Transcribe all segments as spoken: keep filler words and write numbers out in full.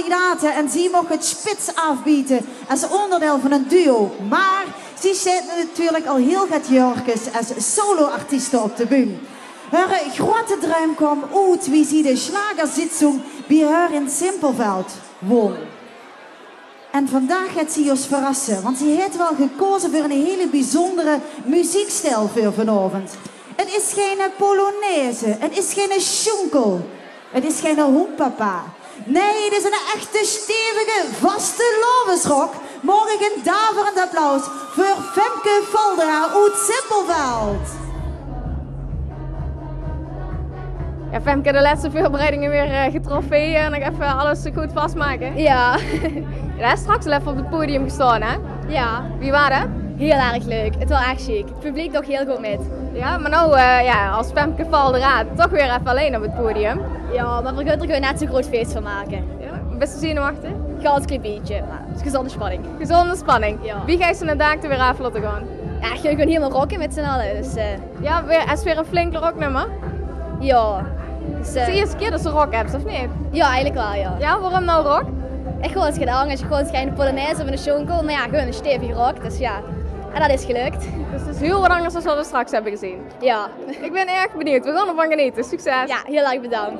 kandidate en zie moch 't spits aafbiete es oonderdeil van 'n duo. Mer zie steit natuurlik al hiel get jaorkes es solo-artieste op de bühne. Häöre groeate druim kaom oet wie zie de sjlagerzitzung bie häör in Simpelveld won. En vandaag geit zie ós verrasse, want zie haet waal gekaoze veur 'n hiel bezunjere meziekstijl veur vanaovend. 't Is geine polonaise, 't is geine sjoenkel, 't is geine hoempapa. Nae, 't is 'n echte stevige vastelaovesrock. Maag ich 'n daverend applaus veur Femke Valdera oet Simpelveld. Jao, Femke, de lèste veurbereidinge weer, eh, getroffe. Hie nog effe alles good vasmake. Jao. Jao, straks al effe op 't podium gestaon, hè? Jao. Wie waor 't? Hiel erg leuk. 't Waor ech sjiek. 't Publiek doog hiel good mit. Jao, mer noe, eh, jao, es Femke Valdera toch weer effe allein op 't podium. Jao, mer veer kónne d'r gewoon net zoe'n groot fees van make. Jao, bis se zenuwechtig? Gans klein bietje, mer 't is gezónde spanning. Gezónde spanning. Jao. Wie geis se 't daag d'r weer aaf laote gaon? Jao, gewoon, gewoon hielemaol rocke mit z'n alle. Dus, eh, Jao, weer, is weer 'n flink rocknummer. Jao. Dus, eh, is 't de ierste kier det se rock höbs, of neet? Jao, eigelik waal, jao. Jao, waorom noe rock? Ich weit gewoon, es ich 't angers, ich wou gewoon geine polonaise of 'n sjoenkel, mer jao, gewoon 'n stevige rock, dus jao. En det is gelök. Dus 't is hiel get angers es waat v'r straks höbbe gezeen. Jao. Ich bön erg benuujd. V'r gaon d'rvan genete. Succes! Jao, hiel erg bedank.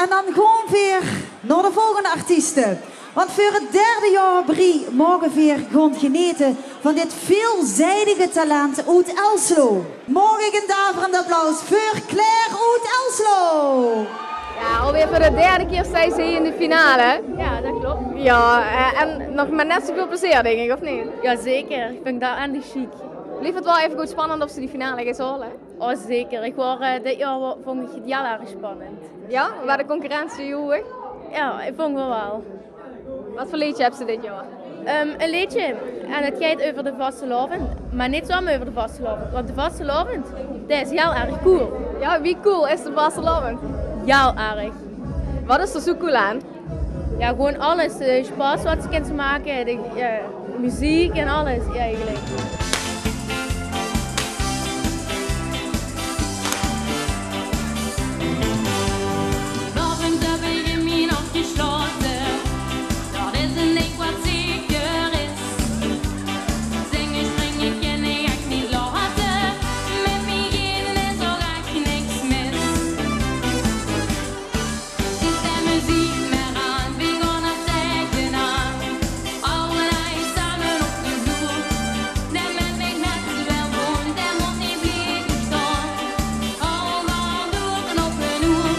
En dan gaon veer nao de volgende artieste. Want veur 't derde jaor op rie moge veer gaon genete Van dit veelzijdige talent oet Elsloo. Maag ik een daverend applaus veur Claire oet Elsloo? Ja, alweer veur de derde kier steit ze hie in de finale. Ja, det klop. Ja, eh, en nog maar net zoväöl plezeer, dink ik, of neet? Ja, zeker. Ik vind det endelig sjiek. Blief het waal effe good spannend of ze die finale geit haole? Oh, zeker. Ik waor, eh, dit jaor wa-, vond ik het hiel erg spannend. Ja? Waor de concurrentie hoeg? Ja, ik vond waal waal. Wat veur leedje hebs se dit jaor? Ehm, een leedje. En het geit euver de vastelaovend. Maar neet zomaar euver de vastelaovend. Want de vastelaovend, det is hiel erg cool. Ja, wie cool is de vastelaovend? Hiel erg. Wat is er zo cool aan? Ja, gewoon alles. De sjpas wat se kins make, de, eh, meziek en alles, ja, eigenlijk. Vanaovend höb ik mien hart geslaote, det is een dink wat zeker is. Zinge, springe kin ik ech neet laote, mit mien gene is ouch ech niks mis. Zit de meziek mer aan, we gaon er tegenaan. Alle daag same op de vloer. Neet mit mich mit, wel gewoon, det mót neet blieve staon. Al dan door en op en oer.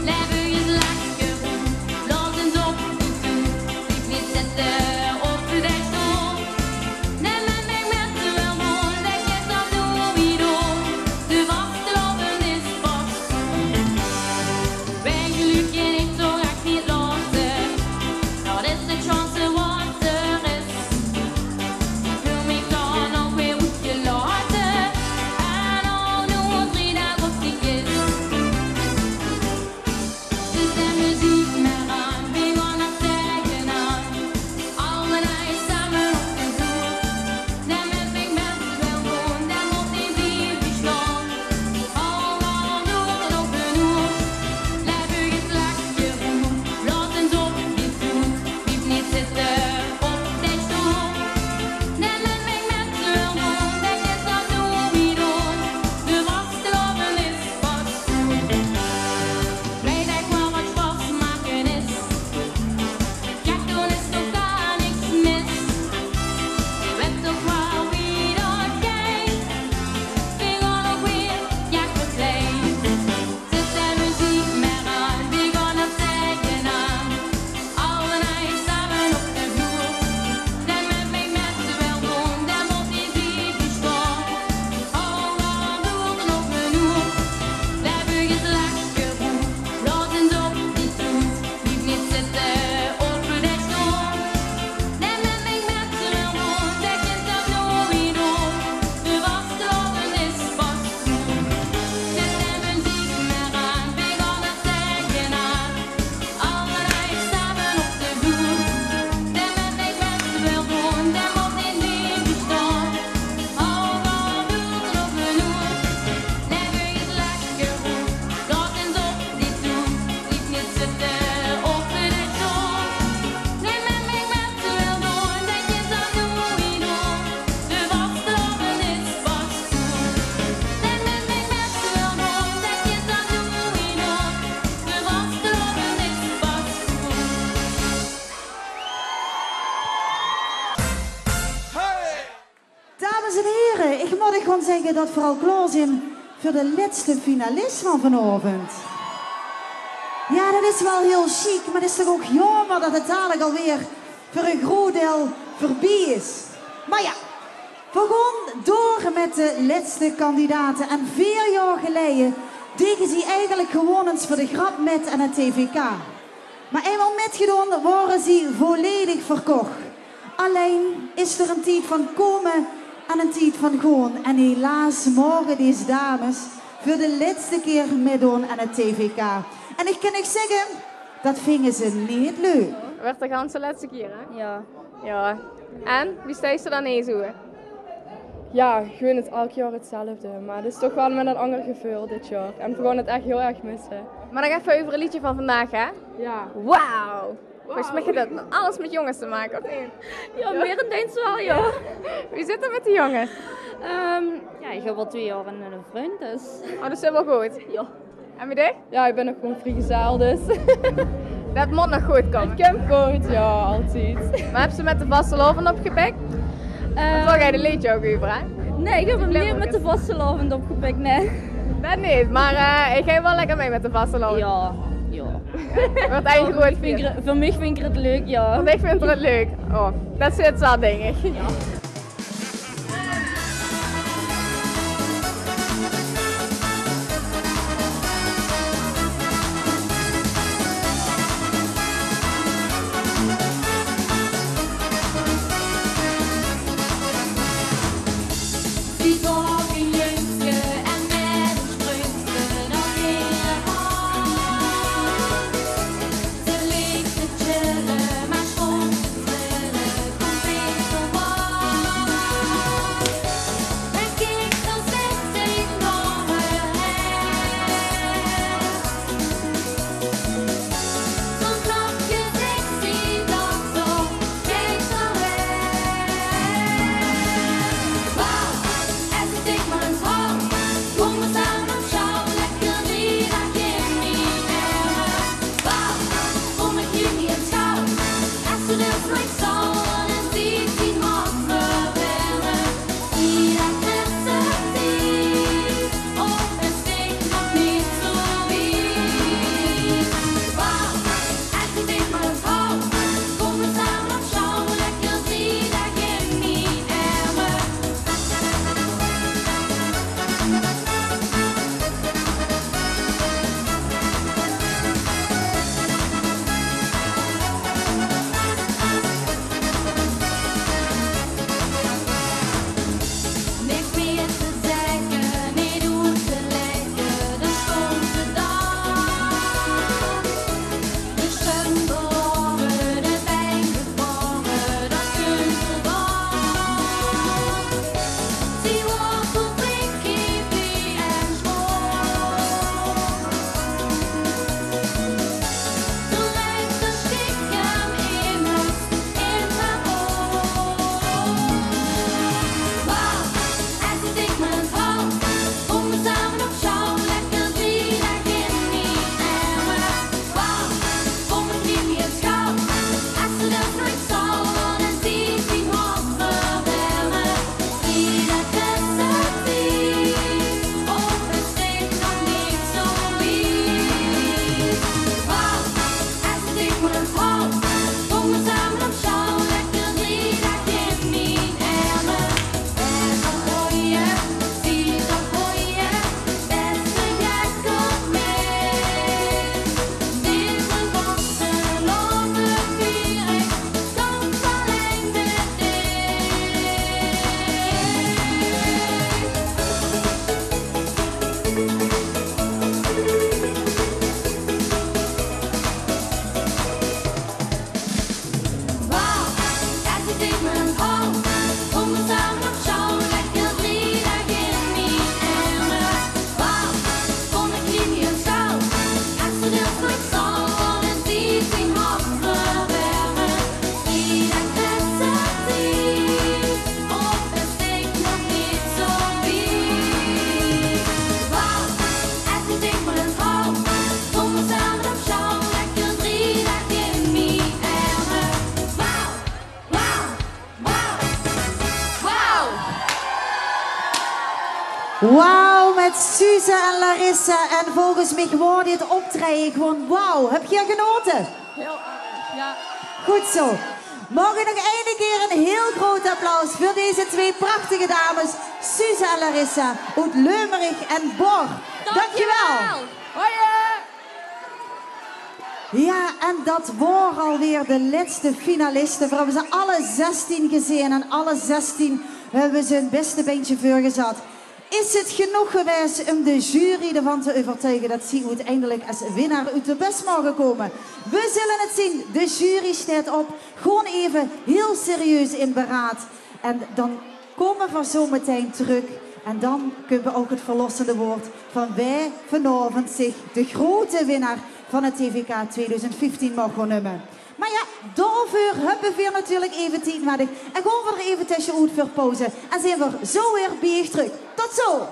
Laeve is lekker, laot ins op de toer. Blief neet zitte op de stool. Neet mit mich mit, wel gewoon, det geit dan door wie door. De vastelaovend is pas cool. Wegluke kin ik toch ech neet laote. Det is de chance wat er is. Veul mich dan ouch weer oetgelaote. En al noe drie daag op die kist. Zit de meziek mer aan, we gaon er tegenaan. Alle daag same op de vloer. Neet mit mich mit, wel gewoon, det mót neet blieve staon. Al dan door en op en oer. Laeve is lekker, laot ins op die toer. Blief neet zitte op de stool. Neet mit mich mit, wel gewoon, det geit dan door wie door. De vastelaovend is pas cool. Blij det ik waal wat sjpas make is. Ja, doon is toch gaar niks mis. Ik weit toch waal wie det geit. We gaon ouch weer, ja, verkleid. Zit de meziek mer aan, we gaon er tegenaan. Alle daag same op de vloer. Neet mit mich mit, wel gewoon, det mót neet blieve staon. Al dan door en op en oer. Laeve is lekker, laot ins op die toer. Blief neet zitte op de stool. Neet mit mich mit, wel gewoon, det geit dan door wie door. De vastelaovend is pas cool. Zit de meziek mer aan, we gaon er tegenaan. Alle daag same op de vloer. Neet mit mich mit, wel gewoon, det mót neet blieve staon. Al dan door en op en oer. Laeve is lekker, laot ins op die toer. Blief neet zitte op de stool. Neet mit mich mit, wel gewoon, det geit dan door wie door. De vastelaovend is pas cool. Neet mit mich mit, wel gewoon, det geit dan door wie door. De vastelaovend is pas cool. Dames en heren, ik mót uch gewoon zegge det v'r al klaor zien veur de lètste finalist van vanaovend. Ja, det is waal hiel sjiek, maar 't is toch ouch jaomer det 't dalik alweer veur een groot deil veurbie is. Maar ja, v'r gaon door mit de lètste kandidate. En veer jaor geleie dege zie eigelik gewoon ins veur de grap mit aan 't T V K. Maar einmaol mitgedaon, waore zie volledig verkoch. Allein is d'r een tied van kome en een tied van gaon. En helaas moge dees dames veur de lètste kier mitdaon aan 't T V K. En ik kin uch zegge, det vinge ze neet leuk. Waert de ganse lètste kier, hè? Ja. Ja. En, wie steis se dan hie zoe? Ja, gewoon 't elk jaor 'tzelfde, maar 't is toch waal mit een anger geveul dit jaor. En v'r gaon 't ech hiel erg misse. Maar nog effe euver 't leedje van vandaag, hè? Ja. Wauw! Volges mich haet det alles mit jonges te make, of neet? Ja, merendeels waal, ja. Wie zit 't mit de jonges? Ehm, ja, ik höb al twee jaor een, een vrundj, dus. Oh, det is waal good. Ja. En mit dich? Ja, ik bin nog gewoon vriegezel, dus. Det mót nog good kome. 't Kump good, ja, altied. Maar hebs se mit de vastelaovend opgepik? Want waor geit 't leedje ouch euver, hè? Nae, ich höb 'm neet mit de vastelaovend opgepik, nae. Det neet, mer, eh, ich gaon waal lekker mei mit de vastelaovend. Jao, jao. Waert eigelik good. Veur mich vinj ich 't leuk, jao. Want ich vinj 't leuk. Oh, det zit zo, dink ich. Wauw, mit Suze en Larissa. En volges mich waor dit optraeje gewoon wauw. Höb geer genaote? Hiel erg, jao. Good zo. Maag ich nog eine kier ein hiel groot applaus veur deze twee prachtige dames, Suze en Larissa, oet Leumerig en Bor. Dankjewel. Dankjewel. Jao, en det waore alweer de lètste finaliste. Veer höbbe ze alle zestien gezeen en alle zestien höbbe ze hun bèste bèntje veurgezat. Is 't genóg gewaes um de jury d'rvan te euvertuige det zie oeteindelik es winnaar oet de bus moge kómme? Veer zölle 't zeen. De jury steit op. Gewoon eve hiel serieus in beraad. En dan kómme veer zo metein trök. En dan kump ouch 't verlossende waord van wae vanaovend zich de groete winnaar van 't T V K tweeduizend vieftien maag gaon neume. Mer jao, daoveur höbbe veer natuurlik eve tied nudig. En gaon veer d'r eve tösjenoet veur pauze. En zeen veer zo weer bie uch trök. Tot zo!